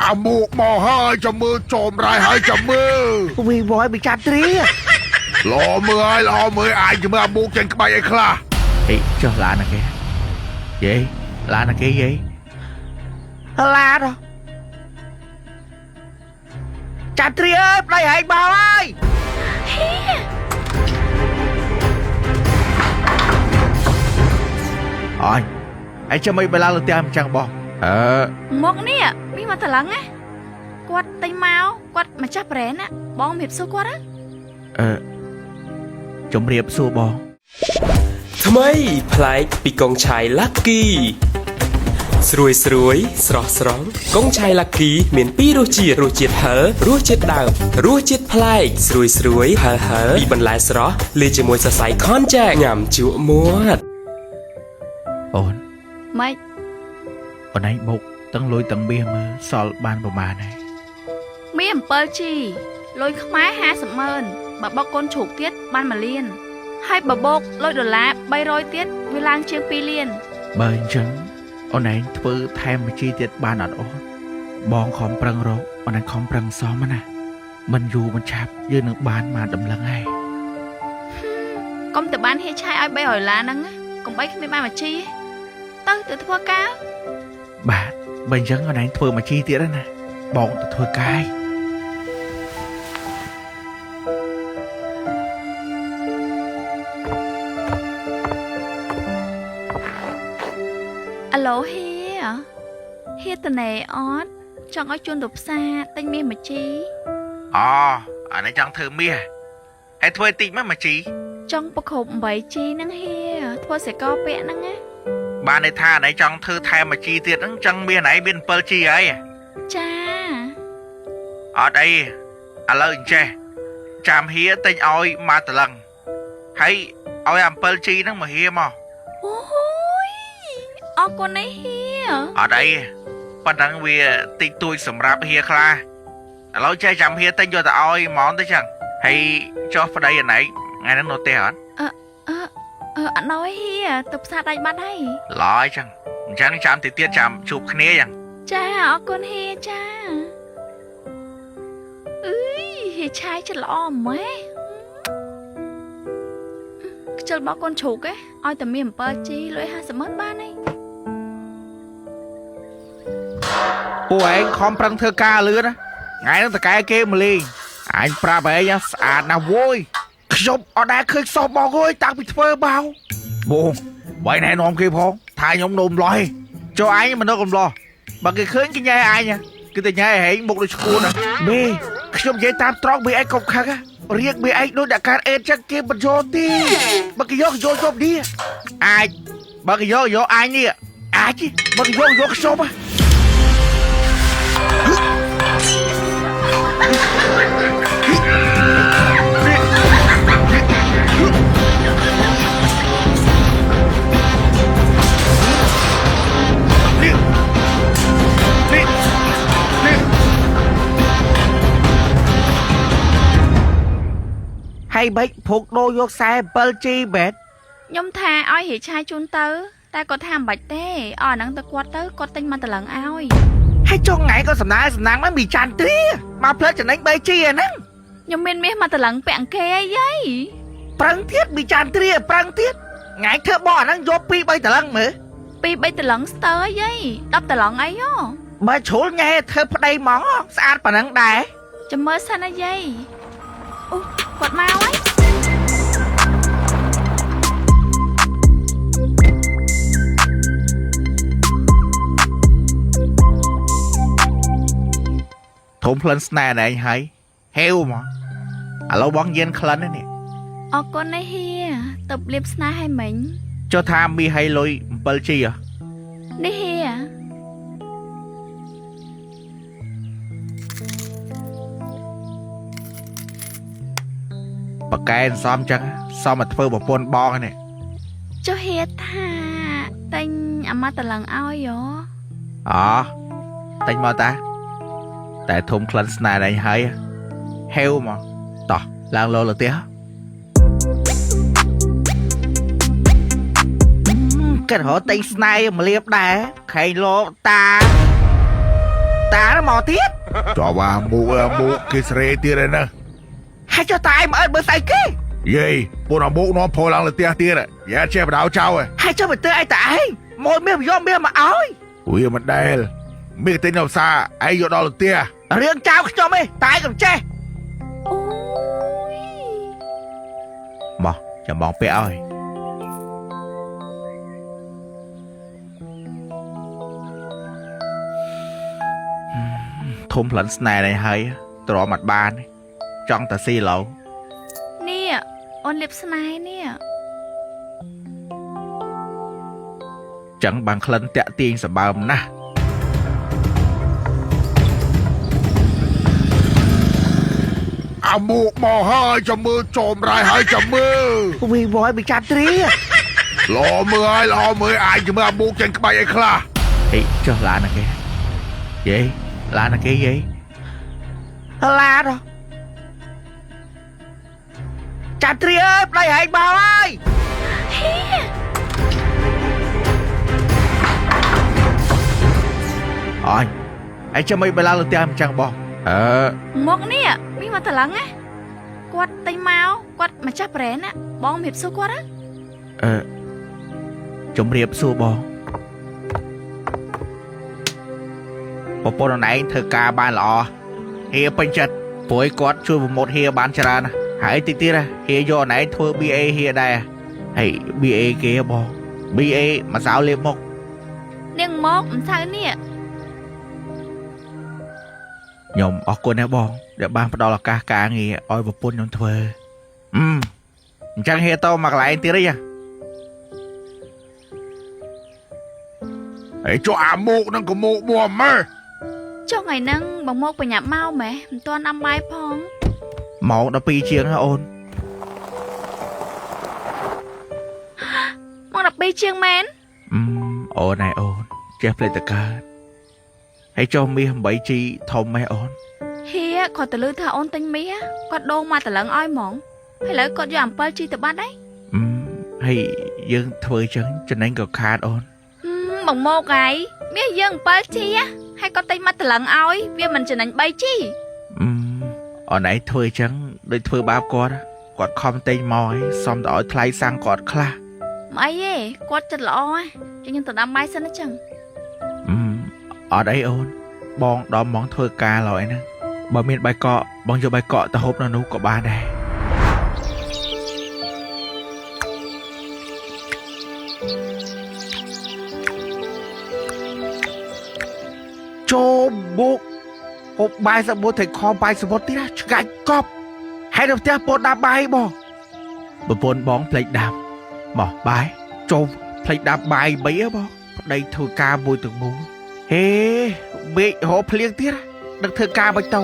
អាមុកមកហើយចាំមើលចោមរៃហើយចាំមើល វីវយបិចាត្រា ល្អមើលហើយល្អមើលអាចចាំមើលអាមុកចេញក្បាច់អីខ្លះ អេចុះឡានណាគេយេឡានណាគេយេឡានចាត្រាអើយប្តីហែងមកហើយអញអីចាំមិនបឡើងលើផ្ទះមិនចឹងបងអឺ មកនេះមីមកតឡឹងណាគាត់ទិញមកគាត់ម្ចាស់ប្រេនណាបងមៀបសួរគាត់ណា អឺជំរាបសួរបង ថ្មីប្លែកពីកងឆាយឡាគីស្រួយស្រួយស្រស់ស្រង់កងឆាយឡាគីមានពីររសជាតិរសជាតិហឹររសជាតិដើមរសជាតិប្លែកស្រួយស្រួយហឹរហឹរពីបន្លែស្រស់លាយជាមួយសរសៃខនចែកញ៉ាំជក់មាត់ អូន ម៉េច អូនឯងបុកទាំងលុយទាំងមាសមើលសល់បានប្រមាណហើយ មី 7G លុយខ្មែរ50ម៉ឺនបើបុកកូនជ្រូកទៀតបាន1លានហើយបើបូកលុយដុល្លារ300ទៀតវាឡើងជាង2លាន បើអញ្ចឹងអូនឯងធ្វើថែមមួយជីទៀតបានអត់អូនបងខំប្រឹងរកអូនឯងខំប្រឹងសមណាមិនយូរមិនឆាប់យើងនឹងបានមកដំឡឹងហើយក ុំទៅបានហេឆាយឲ្យ300ដុល្លារហ្នឹងណាកុំបីគ្មានបានមួយជីទៅទៅធ្វើការ បាទបើអញ្ចឹងអូនឯងធ្វើមួយជីទៀតណាបងទៅធ្វើកាយ អាឡូហេហេតណេអត់ចង់ឲ្យជូនទៅផ្សារទិញមាសមួយជី អូអានេះចង់ធ្វើមាសហើយធ្វើតិចមកមួយជី ចង់ប្រគប់ 8G ហ្នឹងហៀធ្វើសេកពាក់ហ្នឹងណា បានន័យថាអានេះចង់ធ្វើថែមមួយជីទៀតហ្នឹងចង់មាសណៃមាន 7G ហើយ ចា អត់អីឥឡូវអញ្ចេះចាំហៀទិញឲ្យមកតឡឹងហើយឲ្យអា 7G ហ្នឹងមកហៀមក អូយអរគុណណាស់ហៀ អត់អីប៉ុណ្ណឹងវាតិចតួចសម្រាប់ហៀខ្លះឥឡូវចេះចាំហៀទិញយកទៅឲ្យហ្មងទៅចឹងហើយចុះប្តីអាណៃថ្ងៃហ្នឹងនៅផ្ទះអត់ អឺអឺអត់ណយហៀទៅផ្សារដាច់បាត់ហើយ ឡើយចឹងអញ្ចឹងចាំតិចទៀតចាំជួបគ្នាចឹង ចាអរគុណហៀចាអើយហៀឆាយចិត្តល្អម៉េះខ្ជិលបោកកូនជ្រូកឯងឲ្យតែមាន 7G លុយ50ម៉ឺនបានហើយ ពួកឯងខំប្រឹងធ្វើការលឿនណាថ្ងៃហ្នឹងតកែគេមកលេងអញប្រាប់ឯងស្អាតណាស់វយខ្ញុំអត់ដែលឃើញសោះបងអើយតាំងពីធ្វើបោបងបើណែនាំគេផងថាខ្ញុំនោមលោះឯងចូលឯងមិននឹកកំលោះបើគេឃើញគេញ៉ែឯងគឺតែញ៉ែហែងមុខដូចឈួនណាមេខ្ញុំនិយាយតាមត្រង់មេឯងកុំខឹងរៀងមេឯងដូចអ្នកកើតអេតចឹងគេមិនយកទេបើគេយកយកយកនេះអាចបើគេយកយកអញនេះអាចបើគេយកយកខ្ញុំ នេះនេះនេះហើយបិចភុកដូរយក 47G បែត ខ្ញុំថាឲ្យហេឆាយជូនទៅ តែគាត់ថាមិនបាច់ទេអស់អាហ្នឹងទៅគាត់ទៅគាត់ទិញមកតឡឹងឲ្យ ហើយចុងថ្ងៃក៏សំណាងសំណាងមកមីចាន់ទ្រាមកផ្លិតចំណេញ 3G អាហ្នឹង ខ្ញុំមានមាសមកតឡឹងពាក់អង្គគេអីយាយ ប្រឹងទៀតមីចាន់ទ្រាប្រឹងទៀតថ្ងៃធ្វើបោះអាហ្នឹងយក2 3តឡឹងមើល ពីរបីតឡឹងស្ទើរយាយ10តឡឹងអីហ៎ បើជ្រុលញ៉ែធ្វើប្តីហ្មងស្អាតប៉ុណ្ណឹងដែរ ចាំមើលសិនណាយាយអូគាត់មកហើយ ធំក្លិនស្នេហ៍ណែឯងហើយហេវហ្មងឥឡូវបងយានក្លិននេះ អរគុណណាស់ហៀទៅលៀបស្នេហ៍ឲ្យមិញ ចុះថាមីឲ្យលុយ 7G ហ៎ នេះហៀ បកែនសំចឹងសមមកធ្វើប្រពន្ធបងនេះ ចុះហៀថាទិញអាម៉ាតឡឹងឲ្យហ៎ អូតែញមកតាតែធំក្លិនស្នេហ៍ឯងហើយហេវមកតោះឡើងលោលើផ្ទះកិតរហតែងស្នេហ៍មកលៀបដែរខែងលោតា តាមកទៀត ចប់អាមុខអាមុខគេស្រេទៀតហើយណា ហើយចុះតាឯងមកអើមើលស្អីគេ យាយពូនអាមុខនាំផឡើងលើផ្ទះទៀតយ៉ាចេះបដៅចៅឯង ហើយចុះទៅទើអីតាឯងមកមាសយកមាសមកឲ្យ វាមិនដែលមានទិញនៅផ្សារឯងយកដល់លើផ្ទះ រឿងចៅខ្ញុំឯងតាឯងកុំចេះ អូយ មកចាំបងពាក់ឲ្យធំផ្លិនស្នេហ៍នេះហើយទ្រាំអត់បាន ចង់តែស៊ីឡូវ នេះអូនលៀបស្នេហ៍នេះ ចឹងបានក្លិនតាក់ទាញសម្បើមណាស់ អាមុខមកហើយចាំមើលចោមរៃហើយចាំមើល វីវយបិចាត្រី ល្អមើលហើយល្អមើលអាចចាំមើលអាមុខចេញក្បាច់អីខ្លះ ហេចុះឡានណាគេយេឡានណាគេយេឡានហ៎ចាត្រីអើយប្តីហែងមកហើយអញអីចាំមិនបឡាលើផ្ទះមិនចឹងបងអឺ មកនេះមានមកតឡឹងណាគាត់ទិញមកគាត់ម្ចាស់ប្រេនណាបងមៀបសួរគាត់ណា អឺជំរាបសួរបងប្រពន្ធអូនឯងធ្វើការបានល្អហៀពេញចិត្តព្រោះឯគាត់ជួយប្រម៉ូទហៀបានច្រើនណាស់ហើយតិចទៀតណាហៀយកអូនឯងធ្វើ BA ហៀដែរហើយ BA គេហ៎បង BA ម្សៅលាបមុខ នាងមកមិនសៅនេះ ខ្ញុំអរគុណណាស់បងដែលបានផ្ដល់ឱកាសការងារឲ្យប្រពន្ធខ្ញុំធ្វើអឺអញ្ចឹងហៀតមកកន្លែងទៀតអីហ៎ ហើយចុះអាមុខនឹងក៏មុខមួមើ ចុះថ្ងៃហ្នឹងបងមកបញ្ញាប់មកម៉េះមិនទាន់ដាំបាយផង ម៉ោង12ជាងហ៎អូន មក12ជាងមែន អឺអូនឯអូនចេះផ្លេចតកើតហើយចុះមាស 8G ធំម៉េះអូន ហៀគាត់ទៅលឺថាអូនទិញមាសគាត់ដូរមកតឡឹងឲ្យហ្មងហើយឥឡូវគាត់យកអំពិលជីទៅបាត់ហើយ អឺហើយយើងធ្វើចឹងចំណេញក៏ខាតអូន ហឹមបងមកហើយមាសយើងអំពិលជីហ៎ហើយគាត់ទិញមកតឡឹងឲ្យវាមិនចំណេញ 3G អឺអូនឯងធ្វើចឹងដូចធ្វើបាបគាត់គាត់ខំទិញមកឲ្យសំទៅឲ្យថ្លៃសាំងគាត់ខ្លះ មិនអីទេគាត់ចិត្តល្អហ៎ចឹងខ្ញុំទៅដាំបាយសិនណាចឹង អឺអត់អីអូន បងដល់ហ្មងធ្វើការឡើយហ្នឹងបើមានបាយកកបងយកបាយកកទៅហូបនៅនោះក៏បានដែរចូលបុកហូបបាយសមុទ្រថៃខបាយសមុទ្រទៀតណាឆ្ងាញ់កប់ហើយនៅផ្ទះពោតដាំបាយបងប្រពន្ធបងភ្លេចដាំមកបាយចូលភ្លេចដាំបាយបីហ៎បងប្តីធ្វើការមួយទាំងមូលហេមេឃរកភ្លៀងទៀតណាដឹកធ្វើការមិនទៅ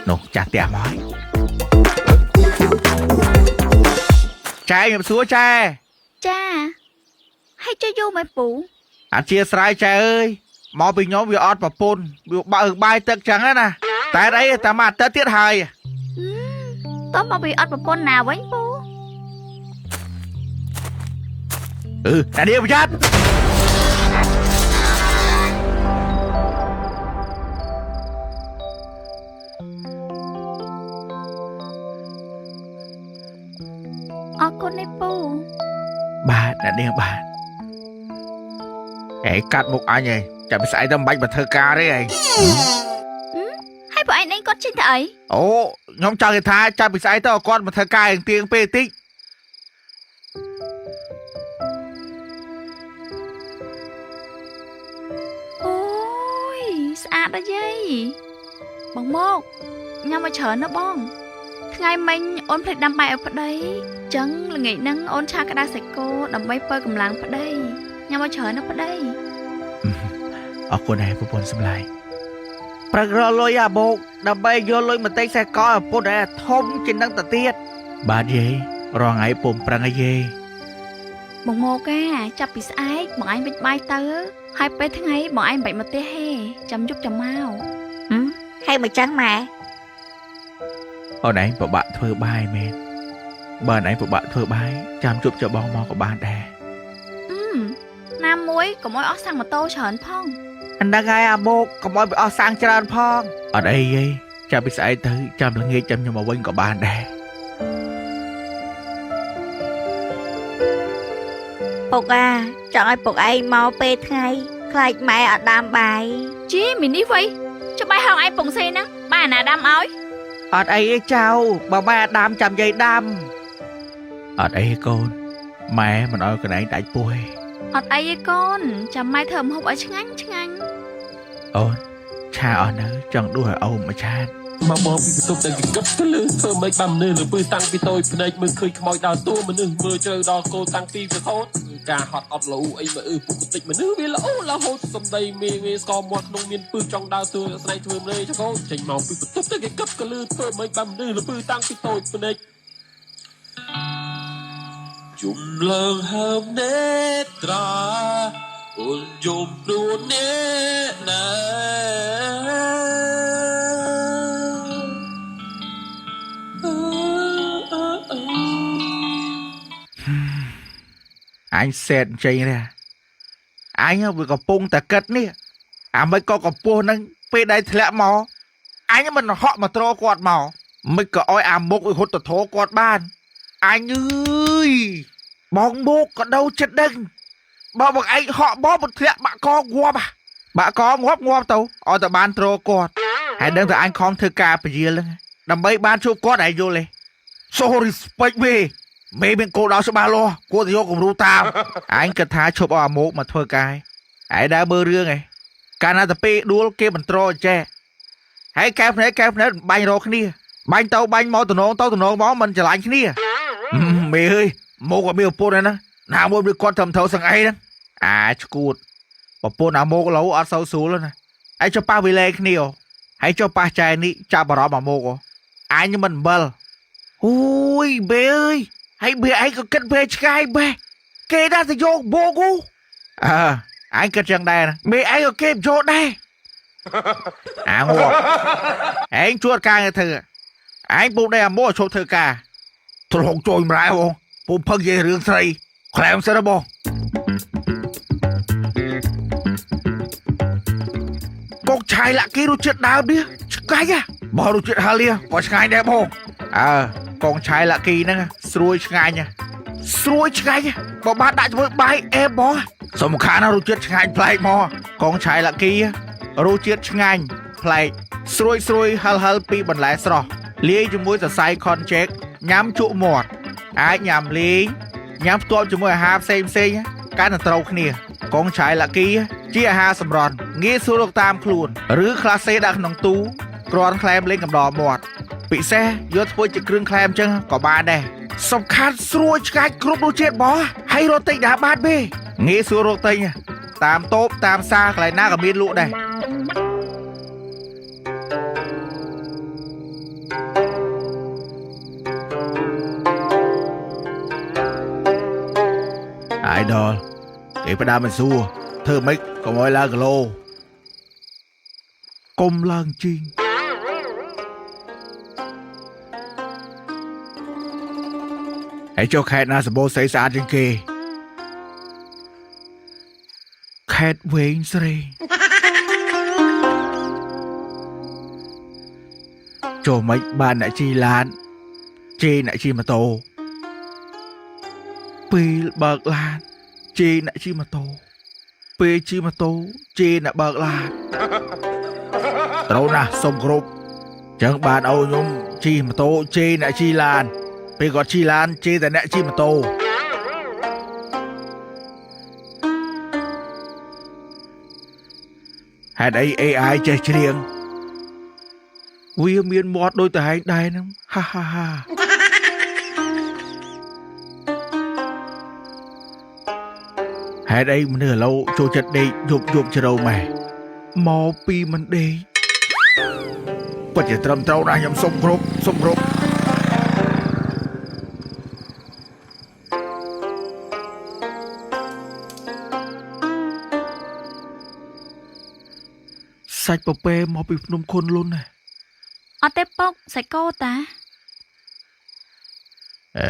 នោះចាស់ផ្ទះមកហើយចែខ្ញុំសួរចែ ចាហើយចុះយូរមែនពូ អធិស្ឋានចែអើយមកពីខ្ញុំវាអត់ប្រពន្ធវាបើកបាយទឹកចឹងណាតែអីតែមកអាទិត្យទៀតហើយ តោះមកពីអត់ប្រពន្ធណាវិញពូ អឺតែនេះប្រយ័ត្ន អរគុណនេះពូ បាទអ្នកនាងបាទអេកាត់មុខអញឯងចាំពីស្អែកទៅមិនបាច់មកធ្វើការទេឯង ហើយពួកឯងនេះគាត់ចេញទៅអី អូខ្ញុំចង់និយាយថាចាំពីស្អែកទៅឲ្យគាត់មកធ្វើការឯងទៀងពេលតិច អូយស្អាតដល់យាយបងមកញ៉ាំមកច្រើនណាស់បង ថ្ងៃមិញអូនភ្លេចដាំបាយឲ្យប្តីចឹងល្ងាចហ្នឹងអូនឆាក្តៅសាច់គោដើម្បីបើកម្លាំងប្តីញ៉ាំមកច្រើនណាស់ប្តី អរគុណឯងប្រពន្ធសម្លាញ់ប្រឹករកលុយអាបោកដើម្បីយកលុយមកទិញខ្សែកឲ្យឪពុទ្ធឯងធំជាងនឹងទៅទៀតបាទយាយរងថ្ងៃពុំប្រឹងឯយាយ បងមកអាចាប់ពីស្អែកបងឯងវិចបាយទៅហើយពេលថ្ងៃបងឯងមិនបាច់មកផ្ទះទេចាំយប់ចាំមក ហើយមកចឹងម៉ែ អូនឯងពិបាកធ្វើបាយមែនបើអូនឯងពិបាកធ្វើបាយចាំជួបចបងមកក៏បានដែរ អឺណាមួយកុំឲ្យអស់សាំងម៉ូតូច្រើនផង អាហ្នឹងហើយអាមកកុំឲ្យវាអស់សាំងច្រើនផងអត់អីទេចាំពីស្អែកទៅចាំល្ងាចចាំខ្ញុំមកវិញក៏បានដែរ ពុកអាចង់ឲ្យពុកឯងមកពេលថ្ងៃខ្លាចម៉ែអត់ដាំបាយ ជីមីនេះវៃចុះបាយហោងឯងពងសេហ្នឹងបាយអាណាដាំឲ្យ អត់អីទេចៅបើម៉ែអត់ដាំចាំយាយដាំអត់អីទេកូនម៉ែមិនឲ្យកន្លែងដាច់ពោះទេ អត់អីទេកូនចាំម៉ែធ្វើម្ហូបឲ្យឆ្ងាញ់ឆ្ងាញ់ អូនឆាអស់នៅចង់ដួសឲ្យអូនមួយឆាត មកមកពីបន្ទប់ដែលគេគិតទៅលើធ្វើម៉េចបានមនុស្សលើពឹសតាំងពីតូចភ្នែកមើលឃើញខ្មោចដើរតួមនុស្សមើលជ្រៅដល់គោតាំងពីប្រសូតការហត់អត់លោអីមកអឺពុកតិចមនុស្សវាល្អរហូតសំដីមេវាស្គមមាត់ក្នុងមានពឹសចង់ដើរតួស្នៃធ្វើម្លេចកូនចេញមកពីបន្ទប់ដែលគេគិតក៏លើធ្វើម៉េចបានមនុស្សលើពឹសតាំងពីតូចភ្នែកជុំលើងហើមនេត្រាអូនយំព្រួននេណា អញសែតចេញទេអញវាកំពុងតែគិតនេះអាមិនក៏កម្ពស់ហ្នឹងពេលដែលធ្លាក់មកអញមិនហក់មកទ្រគាត់មកមិនក៏ឲ្យអាមុខឲ្យហត់ទៅទ្រគាត់បានអញអើយបងមុខក៏ដូរចិត្តដឹងបើបងឯងហក់មកមិនធ្លាក់បាក់កងាប់បាក់កងាប់ងាប់ទៅឲ្យតែបានទ្រគាត់ហើយដឹងតែអញខំធ្វើការពជាលហ្នឹងដើម្បីបានជួបគាត់ឯងយល់ទេ So respect មេមេមានគោលដៅច្បាស់លាស់គួរតែយកគំរូតាមអញគិតថាឈប់ឲ្យអាម៉ោកមកធ្វើការឯងដើរមើលរឿងឯងកាលណាតែពេលដួលគេមិនត្រចេះហើយកែភ្នែកកែភ្នែកបាញ់រកគ្នាបាញ់ទៅបាញ់មកតំណងទៅតំណងមកមិនច្រឡាញ់គ្នាមេអើយមកក៏មានប្រពន្ធដែរណាណាមួយវាគាត់ត្រឹមត្រូវសឹងអីហ្នឹងអាឈួតប្រពន្ធអាម៉ោកឡូវអត់សូវស្រួលណាឯងចុះប៉ះវិលេគ្នាហើយចុះប៉ះចែនេះចាប់អារម្មណ៍អាម៉ោកអញមិនអំបិលអូយបេអើយហើយបេឯងក៏គិតបេឆ្ងាយបេគេដាក់ទៅយកបោកូអើឯងគិតចឹងដែរណាមេឯងក៏គេយកដែរអាងប់ឯងជួតការងារធ្វើឯងពុកដែរអាមួឈប់ធ្វើការទ្រង់ជួយម្រែបងពុំផឹកនិយាយរឿងស្រីក្លែមសិនបងកុកឆាយលាក់គេរសជាតិដើមនេះឆ្ងាញ់ហ៎បើរសជាតិហាលីក៏ឆ្ងាញ់ដែរបងអើកងឆាយលាក់គីហ្នឹងស្រួយឆ្ងាញ់ស្រួយឆ្ងាញ់បើបានដាក់ជាមួយបាយអេបងសំខាន់ណារសជាតិឆ្ងាញ់ប្លែកមកកងឆាយលាក់គីរសជាតិឆ្ងាញ់ប្លែកស្រួយស្រួយហិលហិលពីបន្លែស្រស់លាយជាមួយសរសៃខនជែកញ៉ាំជក់មាត់អាចញ៉ាំលេងញ៉ាំផ្ទាប់ជាមួយអាហារផ្សេងផ្សេងកាន់តែត្រូវគ្នាកងឆាយលាក់គីជាអាហារសម្រន់ងាយស្រួលរកតាមខ្លួនឬក្លាសេដាក់ក្នុងទូគ្រាន់ក្លែមលេងកំដរមាត់ពិសេសយកធ្វើជាគ្រឿងក្លែមចឹងក៏បានដែរសំខាន់ស្រួយឆ្ងាញ់គ្រប់រសជាតិបងហើយរត់តិចដែរបានទេងាយស្រួលរកទិញតាមតូបតាមផ្សារកន្លែងណាក៏មានលក់ដែរអាយដលគេផ្ដាំមិនសួរធ្វើម៉េចកុំឲ្យឡើងគីឡូកុំឡើងជីងហើយចុះខេត្តណាសម្បូរស្រីស្អាតជាងគេខេត្តវែងស្រីចូលមិនបានអ្នកជិះឡានជេរអ្នកជិះម៉ូតូពេលបើកឡានជេរអ្នកជិះម៉ូតូពេលជិះម៉ូតូជេរអ្នកបើកឡានត្រូវណាស់សុំគ្រប់ចឹងបានឲ្យខ្ញុំជិះម៉ូតូជេរអ្នកជិះឡានពេលគាត់ជិះឡានជេរតែអ្នកជិះម៉ូតូហេតុអី AI ចេះច្រៀងវាមានមាត់ដូចតែឯងដែរហ្នឹងហាហាហាហេតុអីមនុស្សឥឡូវចូលចិត្តដេកយប់យប់ជ្រៅម៉េះមកពីមិនដេកពិតជាត្រឹមត្រូវណាស់ខ្ញុំសុំគ្រប់សុំគ្រប់សាច់ពពែមកពីភ្នំខុនលុនណា អត់ទេពុកសាច់គោតា អេ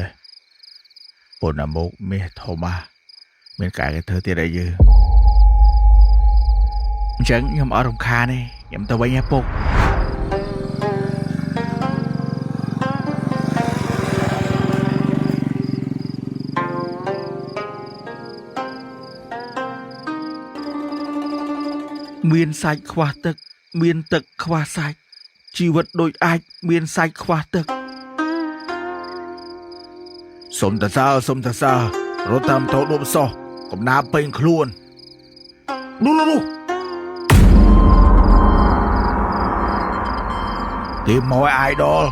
ពូនមុខមាសធំអាមានការគេធ្វើទៀតអីយើងអញ្ចឹងខ្ញុំអត់រំខានទេខ្ញុំទៅវិញហ៎ពុកមានសាច់ខ្វះទឹកមានទឹកខ្វះសាច់ជីវិតដូចអាចមានសាច់ខ្វះទឹកសុំតសើសុំតសើរត់តាមតោដប់សោះកំណាពេញខ្លួននោះនោះគេមកឲ្យ idol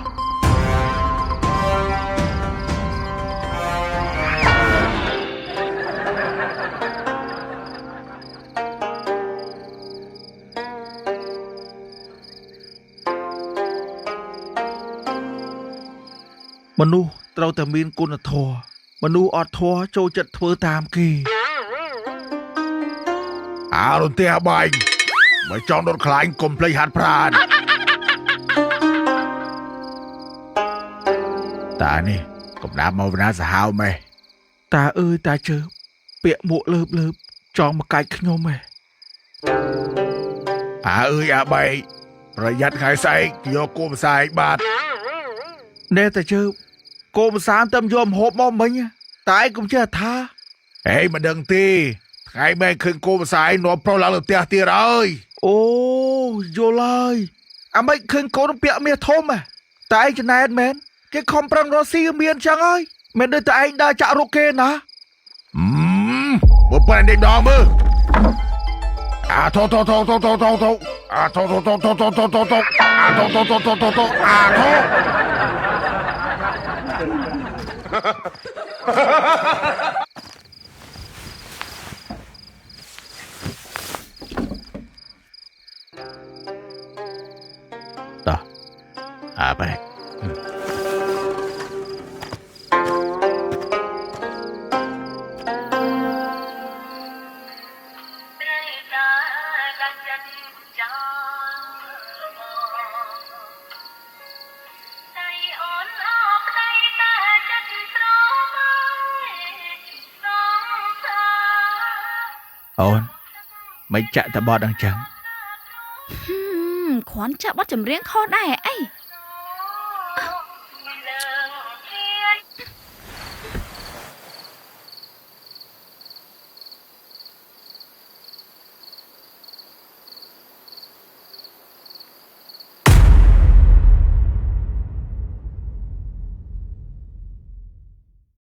មនុស្សត្រូវតែមានគុណធម៌មនុស្សអត់ធម៌ចូលចិត្តធ្វើតាមគេអារន្ទះបាញ់បើចង់ដុតខ្លាញ់កុំភ្លេចហាត់ប្រាណតានេះកំដាប់មកណាសាហាវម៉េះតាអើយតាជើពាក់មួកលើបលើបចង់មកកាច់ខ្ញុំហ៎អាអើយអាបែកប្រយ័ត្នថ្ងៃស្អែកយកគោម្សាយបាទណែតាជើគោម្សាមទៅយកម្ហូបមកមិញតែឯងកុំចេះថាហេមិនដឹងទេថ្ងៃម៉ែឃើញគោម្សាយនាំប្រុសឡើងលើផ្ទះទៀតហើយអូយល់ហើយអាម៉េចឃើញកូនពាក់មាសធំហ៎តែឯងចំណែនមែនគេខំប្រឹងរកស៊ីមានចឹងហើយមិនដូចតែឯងដើរចាក់រកគេណាបើប៉ុណ្ណេះដងមើលអាថោថោថោថោថោថោថោអាថោថោថោថោថោថោថោអាថោថោថោថោថោថោអាថោតោះអាបែកអូនមិនចាក់តបត់អញ្ចឹង គ្រាន់ចាក់បត់ចម្រៀងខុសដែរ